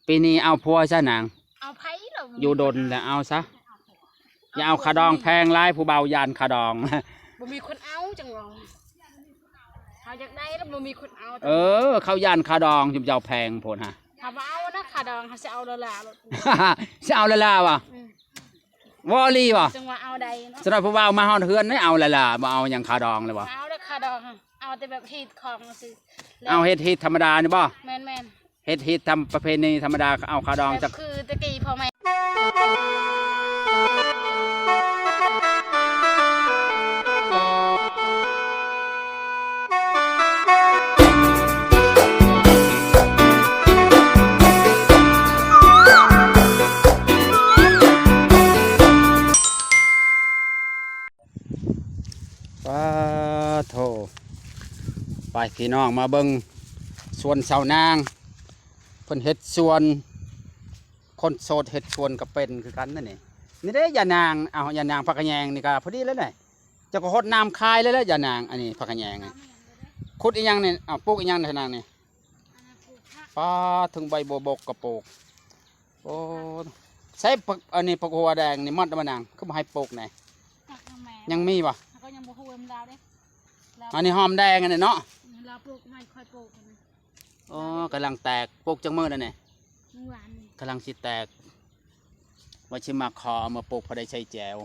ປີນີ້ເອົາຜົວຊະນາງ. ເອົາໃຜລະ? ຢູ່ດົນແລ້ວເອົາຊະ. ເອົາຜົວ. ຢ່າເອົາຄ່າດອງແພງຫຼາຍ ຜູ້ບ່າວຢ້ານຄ່າດອງ. ບໍ່ມີຄົນເອົາ ຈັ່ງວ່າ. ເຮົາຢາກໄດ້ລະບໍ່ມີຄົນເອົາ. ເອີ ເຂົາຢ້ານຄ່າດອງ ຈຸມເຈົ້າແພງໂພດຫາ. ຖ້າບໍ່ເອົານະຄ່າດອງ ເຮົາຊິເອົາລະລາໂລດ. ຊິເອົາລະລາວະ? ອືມ. ເວົ້າອີ່ຫຼີວະ? ຈັ່ງວ່າເອົາໄດ້ເນາະ. ສະນັ້ນຜູ້ບ່າວມາຮອດເຮືອນນີ້ເອົາລະລາ ບໍ່ເອົາຫຍັງຄ່າດອງເລີຍບໍ່? ເອົາແລ້ວຄ່າດອງ ເອົາແຕ່ແບບຮີດຂອງຊື່. ເອົາເຮັດຮີດທຳມະດານີ້ບໍ່? ແມ່ນໆ. ເຮັດຮີດທຳປະເພນີທຳມະດາ ເອົາຄ່າດອງ ແບບ ຈັກ ຄືແຕ່ກີ້ພໍ່ແມ່. ປາໂທ້ ໄປພີ່ນ້ອງມາເບິ່ງສວນສາວນາງ ເພິ່ນເຮັດສວນ. ຄົນໂສດເຮັດສວນກໍເປັນຄືກັນນັ້ນນີ້. ນີ້ເດ້ ຍານາງ ເອົາ ຍານາງ ຜັກຂະແຍງນີ້ກໍພໍດີແລ້ວແຫຼະ. ເຈົ້າກໍຫົດນ້ຳຂາຍເລີຍແຫຼະ ຍານາງ. ອັນນີ້ຜັກຂະແຍງນີ້ ຂຸດອີ່ຫຍັງນີ້? ເອົາ ປູກອີ່ຫຍັງນາງນີ້? ອັນນັ້ນປູກຜັກ. ປາ ເຖິງໃບບົວບົກກໍປູກ. ໂອ້ ໃສ່ຜັກ ອັນນີ້ຜັກຫົວແດງນີ້ໝົດແລ້ວນາງ ຄືບໍ່ໃຫ້ປູກແດ່? ຈັກນຳແມ່. ຍັງມີບໍ່? ເຮົາກໍຍັງບໍ່ຮູ້ນຳລາວເດ້. ອັນນີ້ຫອມແດງອັນນີ້ເນາະ. ອືມ ລາວປູກໃຫ້ຂ້ອຍປູກອັນນີ້. ອໍ ກຳລັງແຕກ. ປູກຈັກມື້ແລ້ວນີ້? ມື້ວານນີ້. ກຳລັງຊິແຕກ ວ່າຊິມາຂໍເອົາມາປູກພໍໄດ້ໃສ່ແຈ່ວ.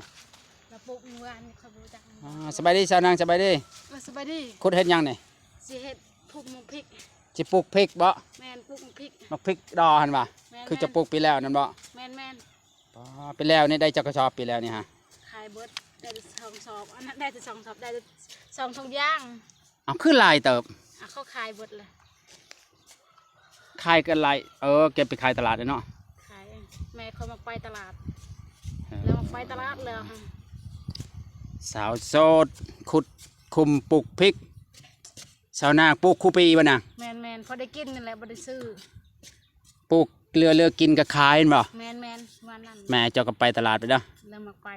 ລາວປູກມື້ວານນີ້ ຂ້ອຍບໍ່ຮູ້ຈັກ. ອໍ ສະບາຍດີສາວນາງ ສະບາຍດີ. ເອີ ສະບາຍດີ. ຂຸດເຮັດຫຍັງນີ້? ຊິເຮັດປູກໝາກພິກ. ຊິປູກພິກບໍ? ແມ່ນ ປູກໝາກພິກ. ໝາກພິກດໍຫັ້ນຫວາ? ແມ່ນໆ. ຄືຈະປູກປີແລ້ວນັ້ນບໍ? ແມ່ນໆ. ອໍ ປີແລ້ວນີ້ໄດ້ຈັກກະສອບ ປີແລ້ວນີ້ຫາ? ຂາຍເບິດ ໄດ້ແຕ່ສອງສອບ. ອັນນັ້ນໄດ້ແຕ່ສອງສອບ ໄດ້ແຕ່ສອງຖົງຢາງ. ເອົາ ຄືຫຼາຍເຕີບ. ເອົາ ເຂົາຂາຍເບິດແລ້ວ. ຂາຍກັນຫຼາຍ. ເອີ ເກັບໄປຂາຍຕະຫຼາດເນາະ. ຂາຍ ແມ່ຂ້ອຍມັກໄປຕະຫຼາດ. ເອີ ແລ້ວມັກໄປຕະຫຼາດແລ້ວ. ສາວໂສດ ຂຸດຂຸມປູກພິກ. ສາວນາງປູກຄູ່ປີບໍ່ນາງ? ແມ່ນໆ ພໍໄດ້ກິນນັ້ນແຫຼະ ບໍ່ໄດ້ຊື້. ປູກເຫຼືອ ເຫຼືອກິນກໍຂາຍແມ່ນບໍ່? ແມ່ນໆ ປະມານນັ້ນ. ແມ່ເຈົ້າກໍໄປຕະຫຼາດໄປເດີ. ແລ້ວມັກໄປ.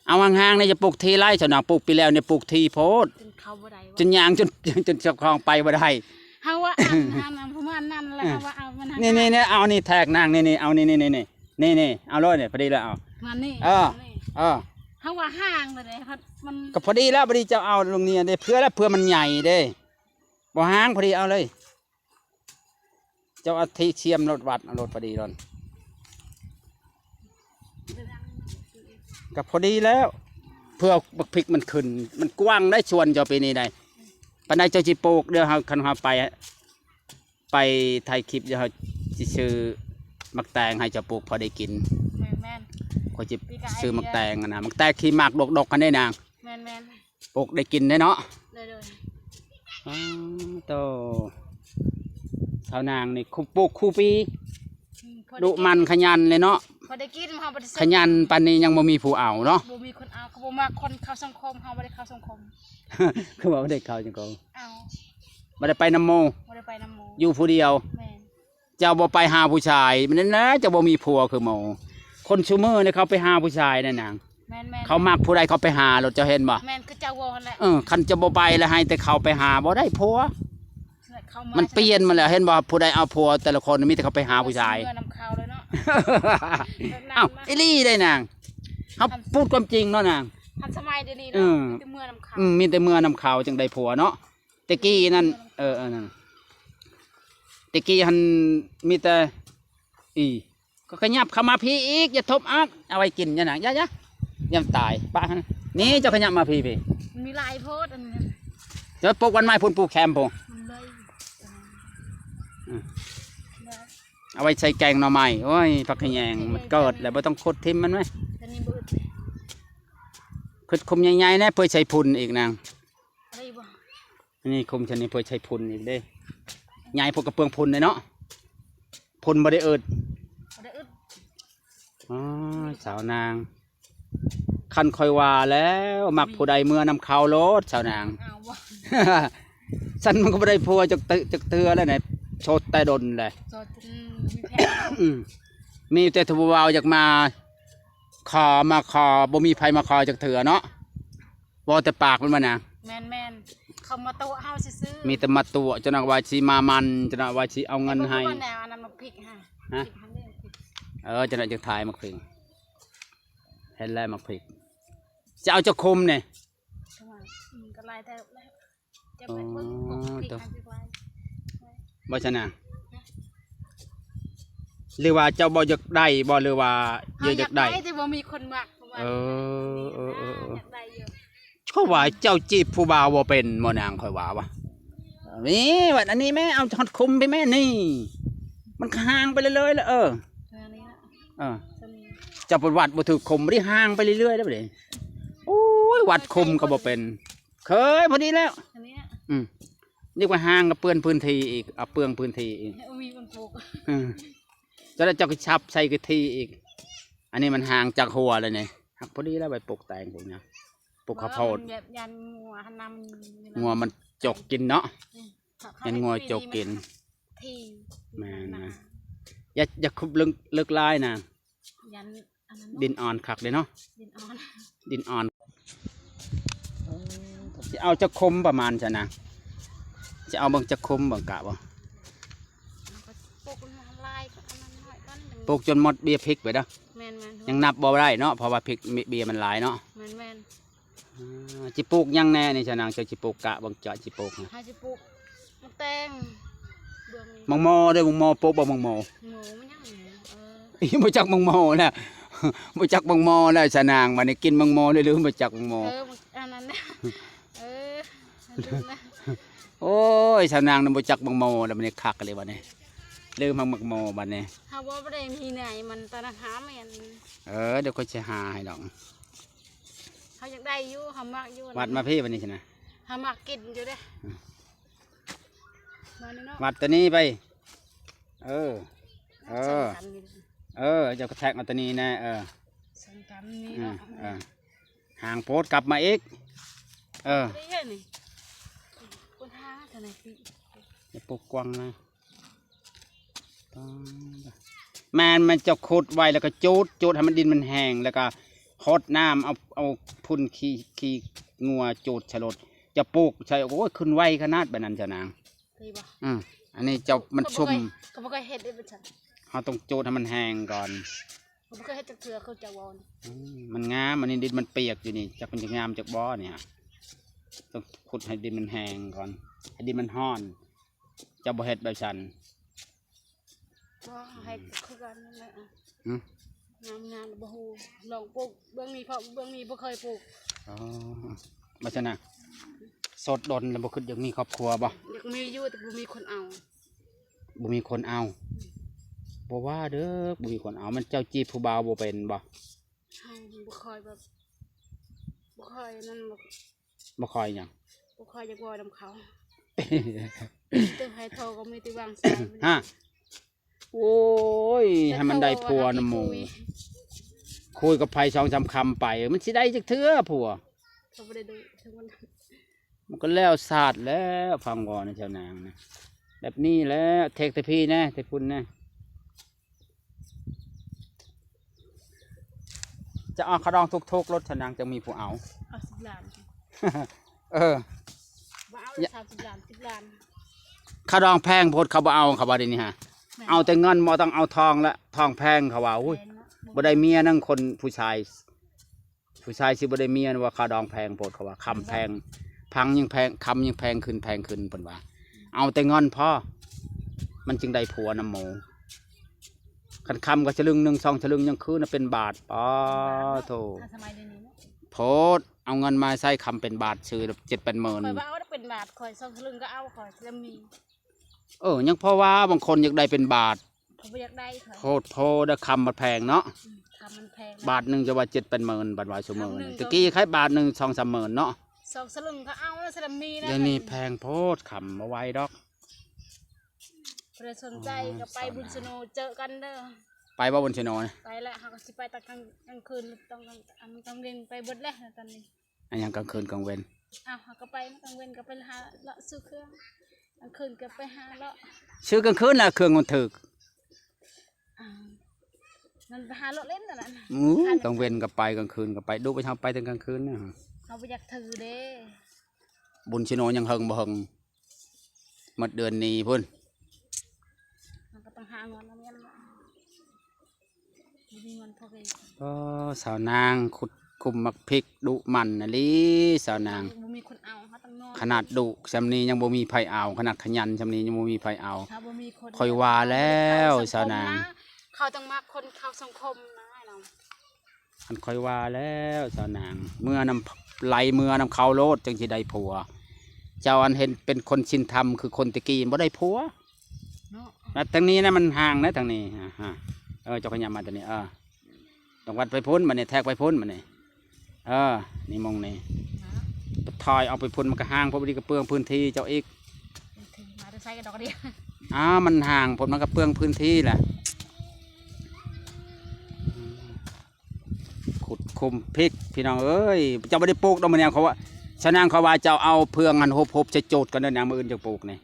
ເອົາຫ່າງໆ ນີ້ຈະປູກຖີ່ຫຼາຍ ເຈົ້ານາງ. ປູກປີແລ້ວນີ້ປູກຖີ່ໂພດ ຈົນເຂົ້າບໍ່ໄດ້ ຈົນຍ່າງ ຈົນ ຈົນເຈົ້າຂອງໄປບໍ່ໄດ້. ເຮົາວ່າອັນ ອັນ ອັນປະມານນັ້ນແຫຼະ. ເອີ ເຮົາວ່າເອົາມັນ ນີ້ ນີ້ ນີ້ ເອົານີ້ແທກນາງ ນີ້ ນີ້ ເອົານີ້ ນີ້ ນີ້ ນີ້ ນີ້ ນີ້ ເອົາໂລດນີ້ ພໍດີແລ້ວ ເອົາ ປະມານນີ້. ເອີ ປະມານນີ້ ເອີ ເຮົາວ່າຫ່າງໄປເດ້ ມັນ ກໍພໍດີແລ້ວ. ພໍດີເຈົ້າເອົາລົງນີ້ເດ້ ເພື່ອລະ ເພື່ອມັນໃຫຍ່ເດ້ ບໍ່ຫ່າງ ພໍດີເອົາເລີຍ. ເຈົ້າເອົາທີ່ຊຽມໂລດ ວັດເອົາໂລດ ພໍດີໂລດ ກໍພໍດີແລ້ວ. ເພື່ອບັກພິກມັນຂຶ້ນ ມັນກວ້າງໄດ໋ ສວນເຈົ້າປີນີ້ໄດ໋. ປານໃດເຈົ້າຊິປູກ? ດຽວເຮົາ ຄັນເຮົາໄປ ໄປຖ່າຍຄລິບ ດຽວເຮົາຊິຊື້ໝາກແຕງໃຫ້ເຈົ້າປູກພໍໄດ້ກິນ. ແມ່ນໆ ຂ້ອຍຊິ ປີກາຍ ຊື້ໝາກແຕງຫັ້ນນະ ໝາກແຕງທີ່ໝາກດົກໆ ຫັ້ນເດ້ນາງ. ແມ່ນໆ ປູກໄດ້ກິນເດ້ເນາະ. ໂດຍໆ ອ້າໂຕ ສາວນາງນີ້ ຄູ ປູກຄູ່ປີ. ອືມ ພໍໄດ້ກິນ ດຸໝັ່ນຂະຫຍັນເລີຍເນາະ. ພໍໄດ້ກິນ ເຮົາບໍ່ໄດ້ຊື້. ຂະຫຍັນປານນີ້ຍັງບໍ່ມີຜູ້ເອົາເນາະ. ບໍ່ມີຄົນເອົາ ເຂົາບໍ່ມັກຄົນເຂົ້າສັງຄົມ ເຮົາບໍ່ໄດ້ເຂົ້າສັງຄົມ. ຄືວ່າບໍ່ໄດ້ເຂົ້າສັງຄົມ? ເອົາ ບໍ່ໄດ້ໄປນຳໝູ່. ບໍ່ໄດ້ໄປນຳໝູ່ ຢູ່ຜູ້ດຽວ. ແມ່ນ. ເຈົ້າບໍ່ໄປຫາຜູ້ຊາຍ ມັນນັ້ນນະ ເຈົ້າບໍ່ມີຜົວຄືໝູ່. ຄົນຊຸມື້ນີ້ເຂົາໄປຫາຜູ້ຊາຍນະນາງ. ແມ່ນໆ ເຂົາມັກຜູ້ໃດເຂົາໄປຫາໂລດ ເຈົ້າເຫັນບໍ່? ແມ່ນ ຄືເຈົ້າເວົ້າຫັ້ນແຫຼະ. ເອີ ຄັນເຈົ້າບໍ່ໄປລະໃຫ້ແຕ່ເຂົາໄປຫາ ບໍ່ໄດ້ຜົວ. ມັນປ່ຽນມາແລ້ວ ເຫັນບໍ່? ຜູ້ໃດເອົາຜົວແຕ່ລະຄົນມີແຕ່ເຂົາໄປຫາຜູ້ຊາຍ. ເມືອນຳເຂົາເລີຍເນາະ. ອ້າວ ອີ່ຫຼີເດ້ນາງ ເຮົາ ອັນ ພູດຄວາມຈິງເນາະນາງ. ທັນສະໄໝດຽວນີ້ເນາະ. ເອີ ມີແຕ່ເມືອນຳເຂົາ ມີແຕ່ເມືອນຳເຂົາຈຶ່ງໄດ້ຜົວເນາະ. ແຕ່ກີ້ນັ້ນ ເອີ ເອີ ນັ້ນ ແຕ່ກີ້ຫັ້ນມີແຕ່ ອີ ກໍຂະຫຍັບເຂົ້າມາພີ້ອີກ ຢ່າທົບອັກ ເອົາໄວ້ກິນ ຢ່ານະ ຢ່າ ຢ່າ ຢ່າມັນຕາຍ ປະຫັ້ນ. ນີ້ເຈົ້າຂະຫຍັບມາພີ້ ພີ້ ມີຫຼາຍໂພດອັນນີ້. ເຈົ້າປູກວັນໄມ້ພຸ້ນ ປູກແຄມພຸ້ນ ມັນເລີຍ ອືມ ເລີຍ ເອົາໄວ້ໃສ່ແກງໜໍ່ໄມ້. ໂອ້ຍ ຜັກຂະແຍງ ມັນເກີດແລ້ວ ບໍ່ຕ້ອງຂຸດຖິ້ມມັນເວີຍ. ຕົວນີ້ບໍ່ອຶດ ຂຸດຂຸມໃຫຍ່ໆ ແດ່ ເພື່ອໃສ່ຝຸ່ນອີກນາງ. ອັນນີ້ຄຸມຊັ້ນນີ້ເພື່ອໃສ່ຝຸ່ນອີກເດ້ ໃຫຍ່ພໍກະເປືອງຝຸ່ນເດ້ເນາະ. ຝຸ່ນບໍ່ໄດ້ອຶດ ບໍ່ໄດ້ອຶດ. ອໍ ສາວນາງ ຄັນຂ້ອຍວ່າແລ້ວ ມັກຜູ້ໃດເມືອນຳເຂົາໂລດ ສາວນາງ. ອ້າວ ບໍ່ ຊັ້ນມັນກໍບໍ່ໄດ້ຜົວຈັກເທື່ອ ຈັກເທື່ອແລ້ວນະ ໂສດແຕ່ດົນແຫຼະ. ໂສດ ອືມ ມີແຜນ ອືມ ມີແຕ່ຜູ້ບ່າວຢາກມາຂໍ ມາຂໍ ບໍ່ມີໃຜມາຂໍຈັກເທື່ອເນາະ. ເວົ້າແຕ່ປາກມັນບໍ່ນາງ? ແມ່ນໆ ເຂົາມາຕົວະເຮົາຊື່ໆ ມີແຕ່ມາຕົວະ ເຈົ້ານະວ່າຊິມາໝັ່ນ ເຈົ້ານະວ່າຊິເອົາເງິນໃຫ້. ແລ້ວບໍ່ຮູ້ວ່າແນວອັນນັ້ນມາພິກຫາ ຮະ? ເອີ ຈັ່ງໃດຈັ່ງຖ່າຍໝາກພິກ ເຫັນແລ້ວໝາກພິກ ຈະເອົາຈັກຄຸມນີ້? ອືມ ກໍຫຼາຍເຕີບແລ້ວ ຈະໄປເບິ່ງ ອໍ ພວກພິກ ໂຕ ອັນທີ່ວ່າ ບໍ່ຊະນາ ຫຼືວ່າເຈົ້າບໍ່ຢາກໄດ້ບໍ່ ຫຼືວ່າເຈົ້າຢາກໄດ້? ເຮົາຢາກໄດ້ ແຕ່ບໍ່ມີຄົນມັກ ເອີ ເອີ ເອີ ຢາກໄດ້ຢູ່ ຂ້ອຍວ່າເຈົ້າຈີບຜູ້ບ່າວບໍ່ເປັນບໍ່ນາງ ຂ້ອຍວ່າວະ ນີ້ ບັດອັນນີ້ແມ້ ເອົາຮອດຄຸມໄປແມ້ນີ້ ມັນກໍຫ່າງໄປເລື້ອຍໆ ແລ້ວ ເອີ ອັນນີ້ນະ ເອີ ສ່ຳນີ້ ເຈົ້າໄປວັດບໍ່ຖືກຄຸມ ໄດ້ຫ່າງໄປເລື້ອຍໆ ແລ້ວບັດນີ້ ໂອ້ຍ ວັດຄຸມກໍບໍ່ເປັນ ເຄີຍ ພໍດີແລ້ວ ອັນນີ້ນະ ອືມ ນີ້ວ່າຫ່າງກໍເປື້ອນພື້ນທີ່ອີກ ເອົາເປືອງພື້ນທີ່ອີກ ເອີ ມີຄົນປູກ ເອີ ຈະໄດ້ເຈົ້າກໍຊັບໃສ່ກະທີອີກ ອັນນີ້ມັນຫ່າງຈາກຫົວແລ້ວນີ້ ຮັກພໍດີແລ້ວໄວ້ປູກແຕງ ປູກຫຍັງ ປູກເຂົ້າໂພດ ແບບຢ້ານງົວຫັ້ນນະ ມັນ ງົວມັນຈົກກິນເນາະ ອືມ ຢ້ານງົວຈົກກິນ ທີ່ ແມ່ນ ນະ ຢ່າ ຢ່າຂຸດເລິກ ເລິກຫຼາຍນະ ຢ້ານ ອັນນັ້ນເນາະ ດິນອ່ອນຄັກເດ້ເນາະ ດິນອ່ອນ ດິນອ່ອນ ເອີ ຊິເອົາຈັກຄຸມປະມານຊັ້ນນະ ຊິເອົາເບິ່ງຈັກຄຸມເບິ່ງກະບໍ່ ເອົາກໍປູກຫຼາຍກໍອັນນັ້ນໜ້ອຍກ່ອນ ປູກຈົນໝົດເບ້ຍພິກໄປເດີ ແມ່ນໆ ຍັງນັບບໍ່ໄດ້ເນາະ ເພາະວ່າພິກ ເບ້ຍມັນຫຼາຍເນາະ ແມ່ນໆ ອ່າ ຊິປູກຫຍັງແດ່ນີ້ຊະນາງ ເຈົ້າຊິປູກກະເບິ່ງ ເຈົ້າຊິປູກ ເຮົາຊິປູກໝາກແຕງ ເບື້ອງນີ້ ໝາກໂມເດີ ໝາກໂມ ປູກບໍ່ໝາກໂມ ໂມມັນຫຍັງນີ້ ເອີ ບໍ່ຈັກໝາກໂມແລ້ວ ບໍ່ຈັກໝາກໂມແລ້ວຊະນາງ ບັດນີ້ກິນໝາກໂມເລີຍລືມບໍ່ຈັກໝາກໂມ ເອີ ອັນນັ້ນນະ ເອີ ລືມນະ ໂອ້ຍ ຊາວນາງນະບໍ່ຈັກໝາກໂມແລ້ວ ບັດນີ້ຄັກເລີຍບັດນີ້ ລືມໝາກໂມບັດນີ້ ເຮົາບໍ່ໄດ້ມີໃນມັນຕະນະຫາແມ່ນ ເອີ ດຽວຂ້ອຍຊິຫາໃຫ້ດອກ ເຮົາຢາກໄດ້ຢູ່ ເຮົາມັກຢູ່ ວັດມາພີ້ບັດນີ້ຊະນະ ເຮົາມັກກິນຢູ່ເດ້ ອືມ ມານີ້ເນາະ ວັດຕົວນີ້ໄປ ເອີ ເອີ ສຳຄັນຢູ່ ເອີ ເຈົ້າກໍແທກເອົາຕົວນີ້ແນ່ ເອີ ສຳຄັນນີ້ເນາະ ເອີ ຫ່າງໂພດກັບມາອີກ ເອີ ບໍ່ໄດ້ເຮັດນີ້ ຄົນຫາເທົ່າໃດ ຢ່າປົກກວ້າງນະ ປາດ ແມ່ນ ແມ່ນເຈົ້າຂຸດໄວ້ ແລ້ວກໍຈູດ ຈູດໃຫ້ມັນ ດິນມັນແຫ້ງ ແລ້ວກໍຫົດນ້ຳ ເອົາ ເອົາຝຸ່ນຂີ້ ຂີ້ງົວຈູດໃສ່ໂລດ ຈະປູກໃສ່ ໂອ້ຍ ຂຶ້ນໄວຂະໜາດແບບນັ້ນເຈົ້ານາງ ດີບໍ່? ອືມ ອັນນີ້ເຈົ້າ ມັນຊຸ່ມ ຂ້ອຍບໍ່ເຄີຍ ຂ້ອຍບໍ່ເຄີຍເຮັດເດ້ ເຮົາຕ້ອງຈູດໃຫ້ມັນແຫ້ງກ່ອນ ຂ້ອຍບໍ່ເຄີຍເຮັດຈັກເທື່ອ ຄືເຈົ້າເວົ້ານີ້ ອືມ ມັນງາມ ອັນນີ້ດິນມັນປຽກຢູ່ນີ້ ຈັກມັນຈະງາມຈັກບໍ່ນີ້ ຕ້ອງຂຸດໃຫ້ດິນມັນແຫ້ງກ່ອນ ໃຫ້ດິນມັນຮ້ອນ ເຈົ້າບໍ່ເຮັດແບບຊັ້ນ ບໍ່ ເຮັດຄືກັນນັ້ນແຫຼະ ຫຶ? ງາມໆ ບໍ່ຮູ້ ລອງປູກເບື້ອງນີ້ ເພາະເບື້ອງນີ້ບໍ່ເຄີຍປູກ ອໍ ວ່າຊັ້ນນະ ໂສດດົນແລ້ວບໍ່ຄິດຢາກມີຄອບຄົວບໍ່? ຢາກມີຢູ່ ແຕ່ບໍ່ມີຄົນເອົາ ບໍ່ມີຄົນເອົາ ບໍ່ວ່າເດີ ບໍ່ມີຄົນເອົາ ມັນເຈົ້າຈີບຜູ້ບ່າວບໍ່ເປັນບໍ່? ເຮົາບໍ່ຄ່ອຍແບບ ບໍ່ຄ່ອຍນັ້ນ ບໍ່ຄ່ອຍຫຍັງ ບໍ່ຄ່ອຍຢາກເວົ້ານຳເຂົາ ມີແຕ່ໃຜໂທກໍມີແຕ່ວາງສາຍ ຮະ ໂອ້ຍ ໃຫ້ມັນໄດ້ຜົວນຳໝູ່ ຄຸຍ ຄຸຍກັບໃຜສອງສາມຄຳໄປ ມັນຊິໄດ້ຈັກເທື່ອຜົວ ເຂົາບໍ່ໄດ້ດຸ ມັນກໍແລ້ວຊາດແລ້ວ ຟັງເວົ້ານະເຈົ້ານາງນະ ແບບນີ້ແຫຼະ ແທກແຕ່ພີ້ແນ່ ແຕ່ພຸ້ນແນ່ ຈະເອົາຄ່າດອງຖືກໆ ໂລດ ຊະນາງ ຈັ່ງມີຜູ້ເອົາ ເອົາສິບລ້ານ ເອີ ບໍ່ເອົາ ສາມສິບລ້ານ ສິບລ້ານ ຄ່າດອງແພງໂພດ ເຂົາບໍ່ເອົາ ເຂົາວ່າດຽວນີ້ຫະ ແມ່ນ ເອົາແຕ່ເງິນ ບໍ່ຕ້ອງເອົາທອງລະ ທອງແພງ ເຂົາວ່າ ໂອ້ຍ ແພງເນາະ ບໍ່ໄດ້ເມຍນຳຄົນຜູ້ຊາຍ ຜູ້ຊາຍຊິບໍ່ໄດ້ເມຍວ່າຄ່າດອງແພງໂພດ ເຂົາວ່າຄຳແພງ ພັງຍັງແພງ ຄຳຍັງແພງຂຶ້ນ ແພງຂຶ້ນ ເພິ່ນວ່າ ເອົາແຕ່ເງິນພໍ ມັນຈຶ່ງໄດ້ຜົວນຳໝູ່ ຄັນຄຳກໍສະລຶງໜຶ່ງ ສອງສະລຶງ ຍັງຄືນເປັນບາດ ປາໂທ ທັນສະໄໝດຽວນີ້ເນາະ ໂພດ ເອົາເງິນມາໃຊ້ຄຳເປັນບາດ ຊື້ເຈັດແປດໝື່ນ ຂ້ອຍວ່າເອົາເປັນບາດ ຂ້ອຍສອງສະລຶງກໍເອົາ ຂ້ອຍສະລຶງມີ ເອີ ຍັງພໍວ່າ ບາງຄົນຢາກໄດ້ເປັນບາດ ຂ້ອຍບໍ່ຢາກໄດ້ ຂ້ອຍ ໂພດໂພເດີ ຄຳມັນແພງເນາະ ອືມ ຄຳມັນແພງ ບາດໜຶ່ງຈະວ່າເຈັດແປດໝື່ນ ບາດວ່າຊຸມື້ນີ້ ຕະກີ້ຂາຍບາດໜຶ່ງສອງສາມໝື່ນເນາະ ສອງສະລຶງກໍເອົາ ສະລຶງມີແລ້ວ ດຽວນີ້ແພງໂພດ ຄຳບໍ່ໄຫວດອກ ຜູ້ໃດສົນໃຈກໍໄປບຸນສະໂນ ເຈີກັນເດີ ໄປບໍ່ບຸນສະໂນນະ ໄປແລ້ວ ເຮົາກໍຊິໄປຕອນກາງ ກາງຄືນ ຕອນກາງ ອັນກາງເວັນໄປເບິດແລ້ວຕອນນີ້ ອັນຫຍັງກາງຄືນກາງເວັນ ອ້າວ ເຮົາກໍໄປກາງເວັນກໍໄປຫາເລາະຊື້ເຄື່ອງ ກາງຄືນກໍໄປຫາເລາະ ຊື້ກາງຄືນລະເຄື່ອງມັນຖືກ ອ້າວ ມັນໄປຫາເລາະຫຼິ້ນນັ້ນນະ ໂອ້ ກາງເວັນກໍໄປກາງຄືນກໍໄປ ດຸໄປເຮົາໄປແຕ່ກາງຄືນນະ ເຮົາບໍ່ຢາກຖືເດ້ ບຸນຊິໂນຍັງເຫິງບໍ່ເຫິງ ໝົດເດືອນນີ້ພຸ້ນ ມັນກໍຕ້ອງຫາເງິນນຳແມ່ນເນາະ ມີເງິນພໍເລີຍ. ໂອ້ ສາວນາງຂຸດຂຸມໝາກພິກດຸໝັ່ນອີ່ຫຼີ ສາວນາງ. ບໍ່ມີຄົນເອົາ ເຮົາຕ້ອງນອນ. ຂະໜາດດຸຊ່ຳນີ້ຍັງບໍ່ມີໃຜເອົາ, ຂະໜາດຂະຫຍັນຊ່ຳນີ້ຍັງບໍ່ມີໃຜເອົາ. ເຮົາບໍ່ມີຄົນ. ຂ້ອຍວ່າແລ້ວ ສາວນາງ. ເຂົາຕ້ອງມັກຄົນເຂົ້າສັງຄົມນະ ອ້າຍນ້ອງ. ອັນຂ້ອຍວ່າແລ້ວ ສາວນາງ, ເມືອນຳໄຫຼເມືອນຳເຂົາໂລດ ຈຶ່ງຊິໄດ້ຜົວ. ເຈົ້າອັນເຫັນເປັນຄົນສິນທຳຄືຄົນແຕ່ກີ້ ບໍ່ໄດ້ຜົວ. ເນາະ ແລ້ວທາງນີ້ນະ ມັນຫ່າງນະ ທາງນີ້. ເອີ ເຈົ້າຂະຫຍັບມາທາງນີ້. ເອີ ຕ້ອງວັດໄປພຸ້ນ ບາດນີ້ແທກໄປພຸ້ນ ບາດນີ້. ເອີ ນີ້ໝ່ອງນີ້ ຖອຍອອກໄປພຸ້ນ ມັນກໍຫ່າງ ພໍດີກໍເປືອງພື້ນທີ່ເຈົ້າອີກ. ມາແຕ່ໃສກັນດອກດຽວ. ອ້າວ ມັນຫ່າງໂພດ ມັນກໍເປືອງພື້ນທີ່ແຫຼະ. ຂຸດຂຸມພິກ ພີ່ນ້ອງເອີຍ. ເຈົ້າບໍ່ໄດ້ປູກດອກມື້ນີ້ ເຂົາວ່າ ສາວນາງ ເຂົາວ່າເຈົ້າເອົາເຟືອງຫັ້ນຫົບໆໃສ່ໂຈດກ່ອນເດີນາງ, ມື້ອື່ນຈັ່ງປູກນີ້.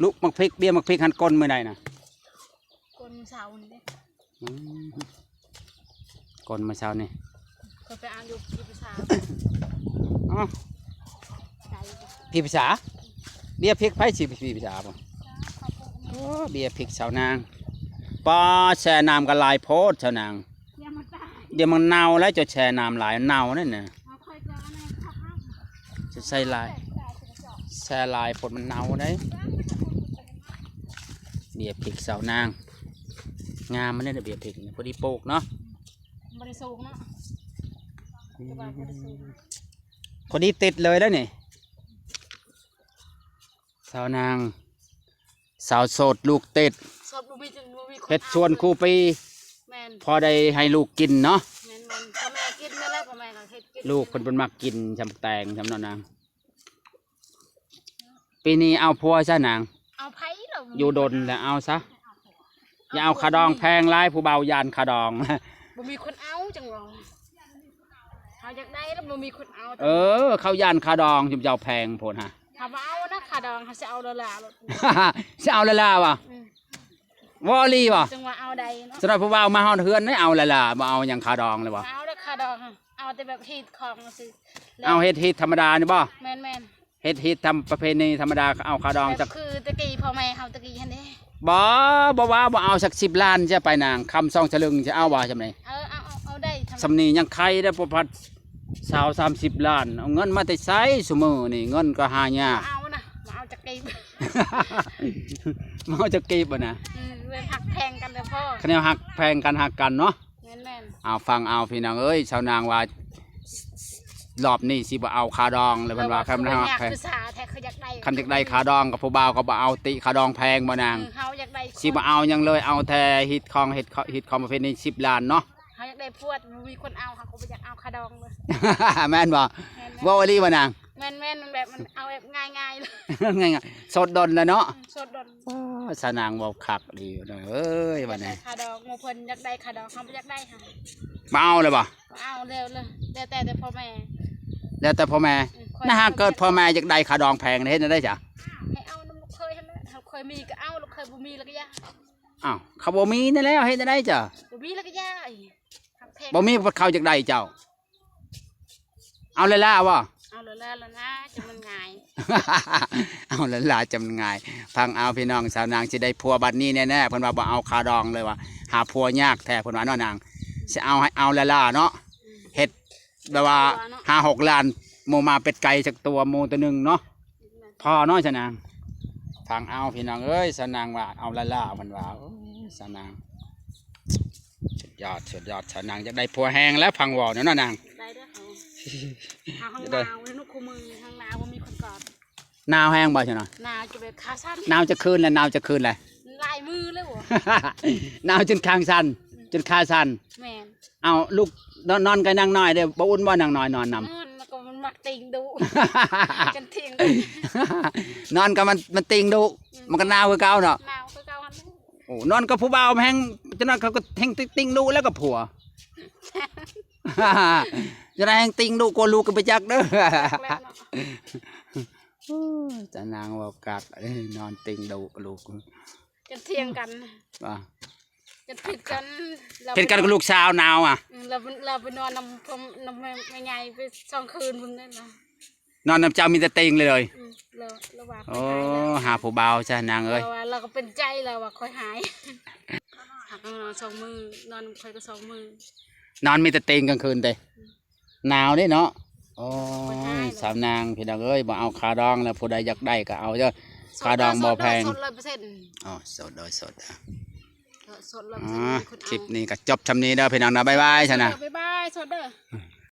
ລູກໝາກພິກ ເບ້ຍໝາກພິກຫັ້ນກົ້ນມື້ໃດນະ? ກົ້ນມື້ເຊົ້ານີ້ເດ້. ອືມ ກ້ອນມື້ເຊົ້ານີ້ ຂ້ອຍໄປອ່ານຢູ່ພີພາສາ. ອ້າວ ໄກ ພີພາສາ. ເບ້ຍພິກໃຜຊິພີພາສາບໍ່? ໂອ້ ເບ້ຍພິກສາວນາງ. ປ້າ ແຊ່ນ້ຳກໍຫຼາຍໂພດສາວນາງ. ດຽວມັນເນົ່າແລ້ວ ເຈົ້າແຊ່ນ້ຳຫຼາຍເນົ່ານັ້ນນະ. ຈະໃສ່ຫຼາຍ ແຊ່ຫຼາຍໂພດມັນເນົ່າໄດ໋. ເບ້ຍພິກສາວນາງ ງາມມັນເດ້ ເບ້ຍພິກນີ້ ພໍດີປູກເນາະ. ບໍ່ໄດ້ສູງເນາະ ອືມ ແຕ່ວ່າບໍ່ໄດ້ສູງ ພໍດີຕິດເລີຍແລ້ວນີ້. ສາວນາງ ສາວໂສດລູກຕິດ ໂສດ ບໍ່ມີ ບໍ່ມີຄົນເອົາ ເຮັດສວນຄູ່ປີ. ແມ່ນ ພໍໄດ້ໃຫ້ລູກກິນເນາະ. ແມ່ນໆ ພໍ່ແມ່ກິນນັ້ນແຫຼະ ພໍ່ແມ່ກໍເຮັດກິນ. ລູກເພິ່ນ ເພິ່ນມັກກິນຊ່ຳແຕງຊ່ຳເນາະນາງ. ປີນີ້ເອົາຜົວຊະນາງ. ເອົາໃຜລະ? ຢູ່ດົນແລ້ວເອົາຊະ. ຢ່າເອົາຄາດອງແພງຫຼາຍ ຜູ້ບ່າວຢ້ານຄາດອງ. ບໍ່ມີຄົນເອົາ ຈັ່ງວ່າ ເຮົາຢາກໄດ້ແລ້ວບໍ່ມີຄົນເອົາ. ເອີ ເຂົາຢ້ານຄາດອງ ຊຸມເຈົ້າແພງໂພດຫະ. ເຮົາບໍ່ເອົານະຄາດອງ ເຮົາຊິເອົາລະລາໂລດ. ຊິເອົາລະລາຫວາ? ອືມ ເວົ້າອີ່ຫຼີຫວາ? ຈັ່ງວ່າເອົາໄດ້ເນາະ. ສຳລັບຜູ້ບ່າວມາຮອດເຮືອນນີ້ ເອົາລະລາ ບໍ່ເອົາຫຍັງຄາດອງເລີຍຫວາ? ບໍ່ເອົາດອກຄາດອງ ເຮົາເອົາແຕ່ແບບຮີດຂອງຊື່. ເອົາເຮັດຮີດທຳມະດານີ້ບໍ່? ແມ່ນໆ ເຮັດຮີດທຳປະເພນີທຳມະດາ ເອົາຄາດອງຈັກ ຄືແຕ່ກີ້ພໍ່ແມ່ເຮົາແຕ່ກີ້ຫັ້ນເດ້. ບໍ່ ບໍ່ວ່າ ບໍ່ເອົາສັກສິບລ້ານ ຈະໄປນາງ ຄຳສອງສະລຶງ ຈະເອົາບໍ່ຊ່ຳນີ້? ເອີ ເອົາ ເອົາ ເອົາໄດ້ ຊ່ຳນີ້ຍັງໄຄໄດ້ ບໍ່ພັດຊາວສາມສິບລ້ານ ເອົາເງິນມາແຕ່ໃສຊຸມື້ນີ້? ເງິນກໍຫາຍາກ. ບໍ່ເອົານະ ບໍ່ເອົາຈັກກີບ ບໍ່ເອົາຈັກກີບຫັ້ນນະ. ອືມ ເລື່ອງຮັກແພງກັນແລ້ວພໍ ຄັນແນວຮັກແພງກັນ ຮັກກັນເນາະ. ແມ່ນໆ ເອົາ ຟັງເອົາ ພີ່ນ້ອງເອີຍ ສາວນາງວ່າ ລອບນີ້ຊິບໍ່ເອົາຄາດອງເລີຍ ເພິ່ນວ່າ. ຄັນຮັກແພງ ຄືສາແທ້ ເຂົາຢາກໄດ້ ຄັນຢາກໄດ້ຄາດອງ ກັບຜູ້ບ່າວກໍບໍ່ເອົາ ຕິຄາດອງແພງບໍ່ນາງ? ອືມ ເຮົາຢາກໄດ້ ຊິບໍ່ເອົາຫຍັງເລີຍ ເອົາແຕ່ຮີດຂອງ ເຮັດ ຮີດຂອງປະເພນີສິບລ້ານເນາະ. ເຮົາຢາກໄດ້ຜົວ ບໍ່ມີຄົນເອົາ ເຮົາກໍບໍ່ຢາກເອົາຄາດອງເລີຍ. ແມ່ນບໍ່? ແມ່ນໆ ເວົ້າອີ່ຫຼີບໍ່ນາງ? ແມ່ນໆ ມັນແບບ ມັນເອົາແບບງ່າຍໆ ງ່າຍໆ ສົດດົນແລ້ວເນາະ. ອືມ ສົດດົນ. ໂອ້ ສາວນາງເວົ້າຄັກດີເນາະເອີຍ ວ່າແນ່. ຢາກໄດ້ຄາດອງ ໝູ່ເພິ່ນຢາກໄດ້ຄາດອງ ເຮົາບໍ່ຢາກໄດ້ຫະ. ບໍ່ເອົາເລີຍບໍ່? ບໍ່ເອົາແລ້ວ ແລ້ວແຕ່ແຕ່ພໍ່ແມ່ ແລ້ວແຕ່ພໍ່ແມ່. ອືມ ນະຫາກເກີດພໍ່ແມ່ຢາກໄດ້ຄາດອງແພງ ເຮັດແນວໃດຈະ? ໃຫ້ເອົານຳລູກເຂີຍຫັ້ນແຫຼະ ເຂົາເຄີຍມີກໍເອົາ ລູກເຂີຍບໍ່ມີແລ້ວກໍຢ່າ. ອ້າວ ເຂົາບໍ່ມີນັ້ນແລ້ວ ເຮັດແນວໃດຈະ? ບໍ່ມີແລ້ວກໍຢ່າ. ບໍ່ມີ ເຂົາຢາກໄດ້ເຈົ້າ. ເອົາລະລາບໍ່? ເອົາລະລາລະນາ ຈັ່ງມັນງ່າຍ. ເອົາລະລາ ຈັ່ງມັນງ່າຍ. ຟັງເອົາ ພີ່ນ້ອງ ສາວນາງຊິໄດ້ຜົວບັດນີ້ແນ່ໆ. ເພິ່ນວ່າບໍ່ເອົາຄາດອງເລີຍວ່າ ຫາຜົວຍາກແທ້ ເພິ່ນວ່າເນາະນາງ. ຊິເອົາໃຫ້ເອົາລະລາເນາະ. ອືມ ເຮັດແບບວ່າ ເອົາລະລາເນາະ ຫ້າຫົກລ້ານ ໝູ່ໝາເປັດໄກ່ຈັກຕົວ ໝູ່ຕົວໜຶ່ງເນາະ. ພໍເນາະ ສາວນາງ. ຟັງເອົາ ພີ່ນ້ອງເອີຍ ສາວນາງວ່າເອົາລະລາ ເພິ່ນວ່າ. ໂອ້ຍ ສາວນາງ ສຸດຍອດ ສຸດຍອດ. ສາວນາງຢາກໄດ້ຜົວແຮງແລ້ວ ຟັງເວົ້າແນວນັ້ນນາງ. ໄດ້ເດີເຮົາ ຫາຫ້ອງໜາວເນາະ ຄູ່ມື້ນີ້ຫ້ອງໜາວບໍ່ມີຄົນກອດ. ໜາວແຮງບໍ່ຊະນະ? ໜາວຈົນແບບຂາສັ່ນ. ໜາວຈັກຄືນແລ້ວ? ໜາວຈັກຄືນແລ້ວ? ຫຼາຍມື້ແລ້ວ. ໜາວຈົນຄາງສັ່ນ ອືມ ຈົນຂາສັ່ນ. ແມ່ນ. ເອົາ ລູກນອນ ນອນກັບນາງນ້ອຍເດ້ ບໍ່ອຸ່ນບໍ່? ນາງນ້ອຍນອນນຳ. ນອນ ແລ້ວກໍມັນມັກຕີງດຸ ກັນຖຽງ. ນອນກັບມັນ ມັນຕີງດຸ ອືມ ມັນກໍໜາວຄືເກົ່າເນາະ. ໜາວຄືເກົ່າຫັ້ນແຫຼະ. ໂອ້ ນອນກັບຜູ້ບ່າວແຮງ ຈັ່ງນັ້ນເຂົາກໍແຮງຕິງດຸແລ້ວກັບຜົວ. ຈັ່ງນັ້ນແຮງຕິງດຸກວ່າລູກກໍບໍ່ຈັກເດີ. ຈັກແລ້ວເນາະ. ໂອ້ຍ ສາວນາງເວົ້າຄັກເອີຍ ນອນຕິງດຸລູກ ຈົນຖຽງກັນ. ວ່າ ຈົນຜິດກັນ ຜິດກັນກັບລູກສາວນາວອະ. ອືມ ລາວ ລາວໄປນອນນຳ ນຳແມ່ ແມ່ໃຫຍ່ໄປສອງຄືນພຸ້ນແຫຼະ. ນອນນຳເຈົ້າມີແຕ່ຕິງເລີຍ. ອືມ ລາວ ລາວວ່າ ໂອ້ ຂ້ອຍຫາຍແລ້ວ ຫາຜູ້ບ່າວຊະນາງເອີຍ. ລາວວ່າ ລາວກໍເປັນໃຈ ລາວວ່າຂ້ອຍຫາຍ. ຮັກ ນອນສອງມື້ ນອນຂ້ອຍກໍສອງມື້ ນອນມີແຕ່ຕີນກາງຄືນເດ້. ໜາວເດ້ເນາະ. ໂອ້ຍ ສາວນາງພີ່ນ້ອງເອີຍ ບໍ່ເອົາຄ່າດອງແລ້ວ ຜູ້ໃດຢາກໄດ້ກໍເອົາເດີ ຄ່າດອງບໍ່ແພງ. ໂສດເດີ ໂສດ ຮ້ອຍເປີເຊັນ. ອໍ ໂສດ ໂດຍ ໂສດເດີ. ໂສດ ຮ້ອຍເປີເຊັນ ມີຄົນເອົາ. ຄລິບນີ້ກໍຈົບຊ່ຳນີ້ເດີພີ່ນ້ອງເນາະ ບາຍບາຍຊະນະ. ບາຍບາຍ ໂສດເດີ.